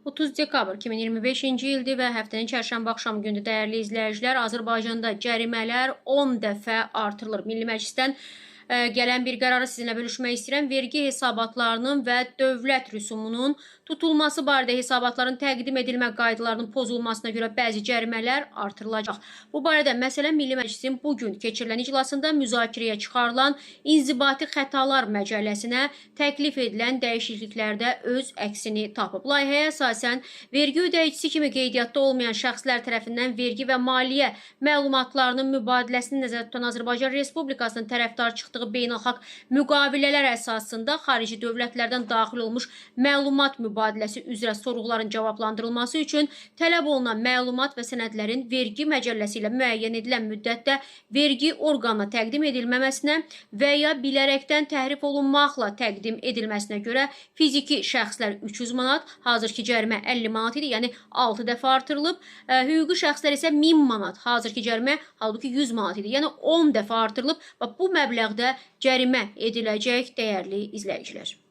30 dekabr 2025-ci ildir və həftənin çərşənbə axşam gündür, dəyərli izləyicilər. Azərbaycanda cərimələr 10 dəfə artırılır. Milli Məclisdən gələn bir qərarı sizinlə bölüşmək istəyirəm. Vergi hesabatlarının və dövlət rüsumunun tutulması barədə hesabatların təqdim edilmə qaydalarının pozulmasına görə bəzi cərimələr artırılacaq. Bu barədə məsələ Milli Məclisin bu gün keçirilən iclasında müzakirəyə çıxarılan İnzibati Xətalar Məcəlləsinə təklif edilən dəyişikliklərdə öz əksini tapıb. Layihəyə əsasən vergi ödəyicisi kimi qeydiyyatda olmayan şəxslər tərəfindən vergi və maliyyə məlumatlarının mübadiləsini nəzərdə tutan Azərbaycan Respublikasının tərəfdar çıxdığı beynəlxalq müqavilələr əsasında xarici dövlətlərdən daxil olmuş məlumat mübadiləsi üzrə sorğuların cavablandırılması üçün tələb olunan məlumat və sənədlərin vergi məcəlləsi ilə müəyyən edilən müddətdə vergi orqanına təqdim edilməməsinə və ya bilərəkdən təhrif olunmaqla təqdim edilməsinə görə fiziki şəxslər 300 manat, hazırki cərimə 50 manat idi, yəni 6 dəfə artırılıb. Hüquqi şəxslər isə 1000 manat, hazırki cərimə halbuki 100 manat idi, yəni 10 dəfə artırılıb. Bax, bu məbləğdə cərimə ediləcək, dəyərli izləyicilər.